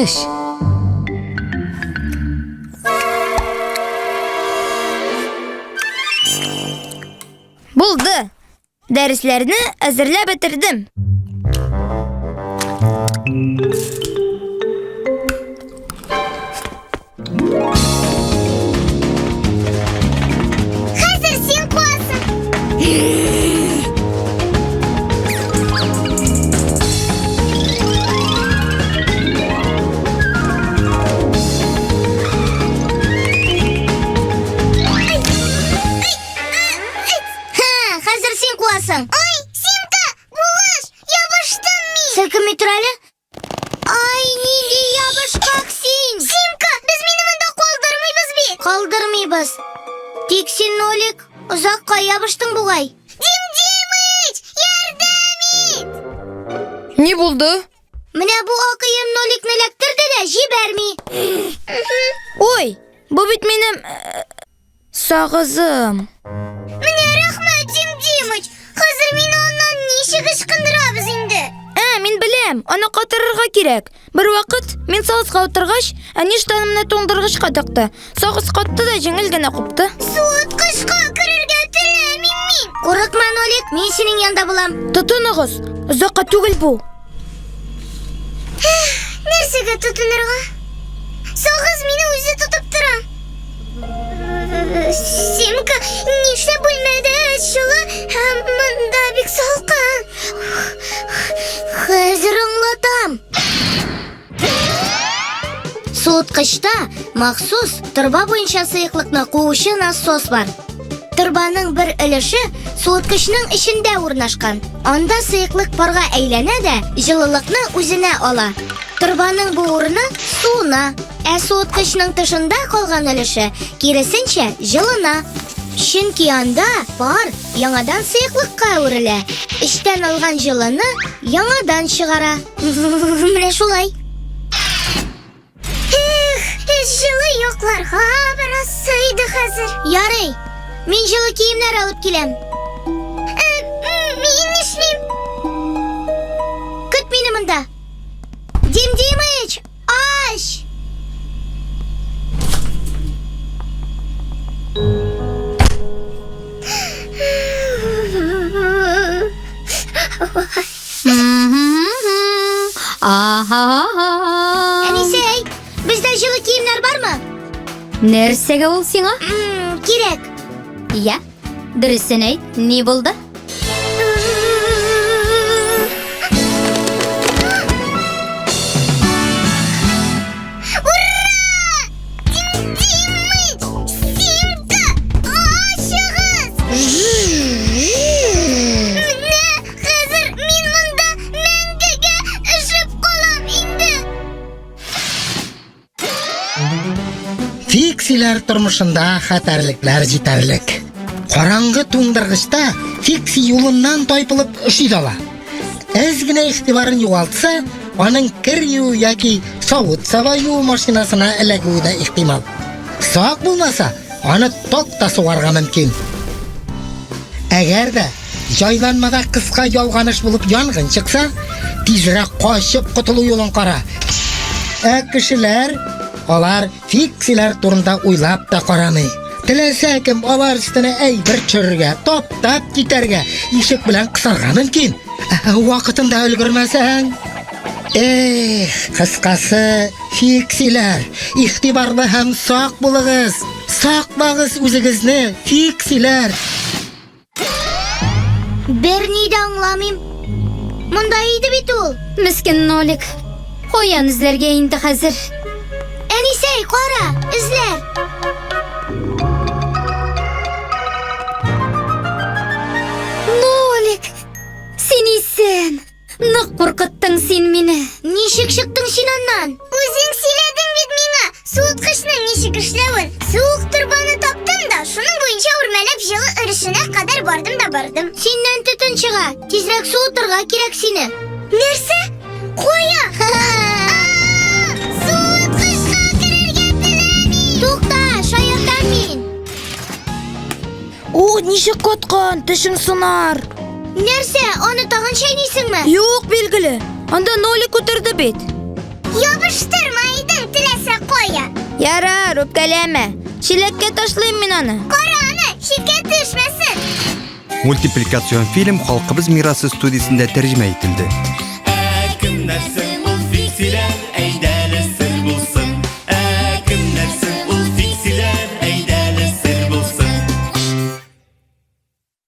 Суыткыч. Булды. Дәресләрне әзерләп бетердем. Хәзер син куасың. Ха, хәзер син куасың. Ай, Симка, булыш, ябыштым мин. Селкенми тор әле. Ай, нинди ябышкак син! Симка, без мине монда калдырмыйбыз бит. Калдырмыйбыз. Тик син, Нолик, озакка ябыштың бугай. Дим Димыч, ярдәм ит! Ни булды? Менә бу ак өем Ноликны эләктерде дә җибәрми. Ой, бу бит минем э, Сагызым. Менә рәхмәт, Дим Димыч. Хәзер мине аннан ничек ычкындырабыз инде? Ә, мин беләм, аны катырырга кирәк. Бер вакыт мин сагызга утыргач, әни штанымны туңдыргычка тыкты. Сагыз катты да җиңел генә купты. Суыткычка керергә теләмим мин. Курыкма, Нолик, мин синең янда булам. Тотыныгыз, озакка түгел бу. Нәрсәгә тотынырга? Сагыз мине үзе тотып тора. Симка, нишләп бүлмәдә җылы, һәм монда бик салкын? Хәзер аңлатам. Суыткычта махсус торба буенча сыеклыкны куучы насос бар. Торбаның бер өлеше суыткычның эчендә урнашкан. Анда сыеклык парга әйләнә дә җылылыкны үзенә ала. Торбаның бу урыны суына, ә суыткычның тышында калган өлеше киресенчә җылына. Чөнки анда пар яңадан сыеклыкка әверелә. Эчтән алган җылыны яңадан чыгара. Менә шулай. Эх, җылы якларга барасы иде хәзер. Ярый, мин җылы киемнәр алып киләм. Ә, мин нишлим? Көт мине монда. Дим Димыч, ач! Әнисәй, бездә җылы киемнәр бармы? Нәрсәгә ул сиңа? Кирәк. Я, дөресен әйт, ни булды? Димыч, Симка, ачыгыз! Менә хәзер мин монда мәңгегә өшеп калам инде. Фиксиләр тормышында хәтәрлекләр җитәрлек. Караңгы туңдыргычта Фикси юлыннан тайпылып өши дә ала. Әз генә игътибарын югалтса, аның кер юу яки савыт-саба юу машинасына эләгүе дә ихтимал. Сак булмаса, аны ток та сугарга мөмкин. Әгәр дә җайланмада кыска ялганыш булып янгын чыкса, тизрәк качып котылу юлын кара. Ә кешеләр, алар фиксиләр турында уйлап та карамый. Теләсә кем алар өстенә әйбер төшерергә, таптап китәргә, ишек белән кысарга мөмкин. Ә вакытында өлгермәсәң, Эх, кыскасы, фиксиләр, игътибарлы һәм сак булыгыз. Саклагыз үзегезне, фиксиләр. Берни дә аңламыйм. Монда иде бит ул. Мескен Нолик. Каян эзләргә инде хәзер? Әнисәй, кара, эзләр. Нолик, син исән. Нык куркыттың син мине. Ничек чыктың син аннан? Үзең сөйләдең бит миңа суыткычның ничек эшләвен. Суык торбаны таптым да, шуның буенча үрмәләп җылы өлешенә кадәр бардым да бардым. Синнән төтен чыга. Тизрәк суытырга кирәк сине. Нәрсә? Кая? Суыткычка керергә теләмим. Тукта, шаяртам мин. О, ничек каткан, тешең сынар. Нәрсә, аны тагын чәйнисеңме? Юк, билгеле. Анда нолик утырды бит. Ябыштырма. Ярар, үпкәләмә. Чиләккә ташлыйм мин аны. Кара аны, читкә төшмәсен. Мультипликацион фильм Халкыбыз мирасы студиясендә тәрҗемә ителде.